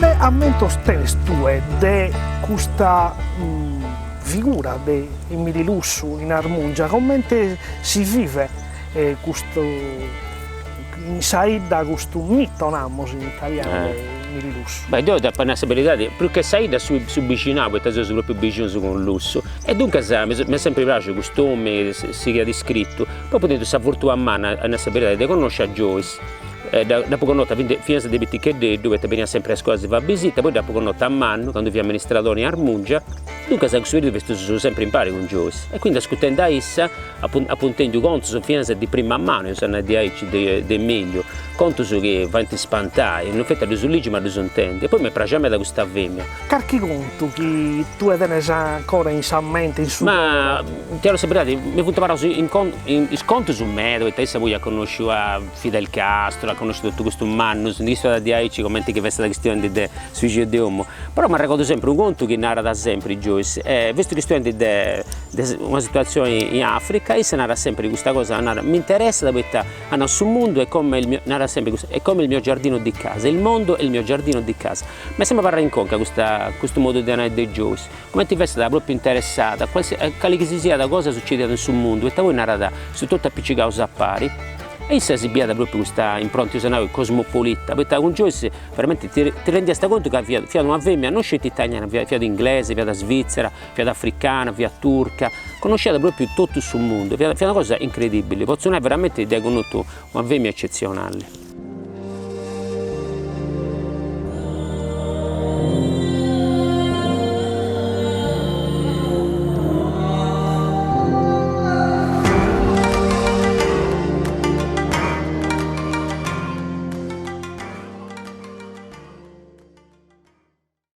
Cale ammentos tenes tue de custa figura de Emili Lussu in Armungia, comente si vivet custu in sa 'idda custu mito, namus in italianu, de Emili Lussu? Beh, deu depu nai sa beridadi, prus che sa 'idda su su bixinau, poita seus propriu bixinus cun Lussu, e duncas m'est sempri praxiu cust'omini, su chi at iscritu, poi apu tentu sa fortuna manna, a nai sa beridadi, de connosci a Joyce, dd'apu connota finas de piticheddeddu, poita beniat sempri a iscola a si fai abisita, poi dd'apu connota a mannu, candu fia amministradori in Armungia, duncas in cussu periodu festus sempri impari cun Joyce, e quindi ascurtendi a issa apu apu intendiu contus finas de prima manu, eus a nai diaici, de de Emilio, contus chi faint spantai, non feti a ddus ligi ma a ddus intendi, e poi m'est praxia meda custa femina. Carchi contu chi tue tenes ancora in sa mente, in su coro? Ma ti naru sa beridadi, mi funt abarraus in is contus meda, poita issa puru iat connosciu a Fidel Castro, at connosciu totu custus mannus, ndi chistionat diaici cumenti chi fessat chistionendi de su bixinu de 'omu, però m'arregodu sempri unu contu chi narat sempri Joyce, festus chistionendi de de una situazioni in Africa e issa narat sempri custa cosa, narat, mi interessat poita at nau su mundu è come il mio, narat sempri custa, è come il mio giardino di casa, il mondo è il mio giardino di casa, m'est sempri abarrau in conca custa custu modu de nai de Joyce, cumenti fessat propriu interessada a cali chi si siat cosa sucediat in su mundu, poita poi narat, seus totu apicigaus a pari E issa si biiat propriu custa impronta, eus a nai, cosmopolita, poita cun Joyce veramenti ti ti rendiast contu ca fiat fiat una femina non sceti italiana, fiat fiat inglesa, fiat svizzera, fiat africana, fiat turca, connosciat propriu totu su mundu, fiat fiat una cosa incredibili, potzu nai veramenti de ai connotu una femina eccezionali.